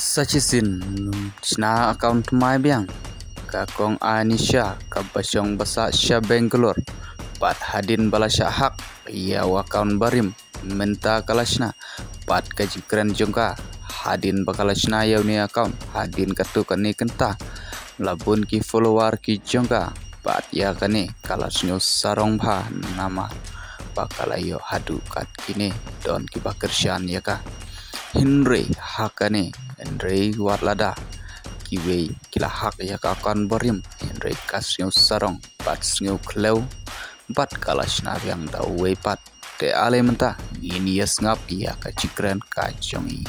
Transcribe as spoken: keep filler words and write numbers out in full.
Sa shisien shna account thymmai biang ka kong Anisha kaba shong basa sha Bangalore. Bad hadien ba la shah hack ïa u account barim mynta ka la shna. Bad ka jingkren jong ka hadien ba ka la shna ïa une u account, hadien katto katne kynta la bun ki follower ki jong ka. Bad ïa kane ka la sngew sarong bha namar ba ka la ïoh haduh kat kine don kiba kyrshan ïa ka. Hynrei ha kane, hynrei wat lada kiwei ki la hack ïa ka account barim, hynrei ka sngew sarong bad sngew khlem bad ka la shna biang da uwei pat. Te ale mynta ngin ïa sngap ïa ka jingkren ka jong i.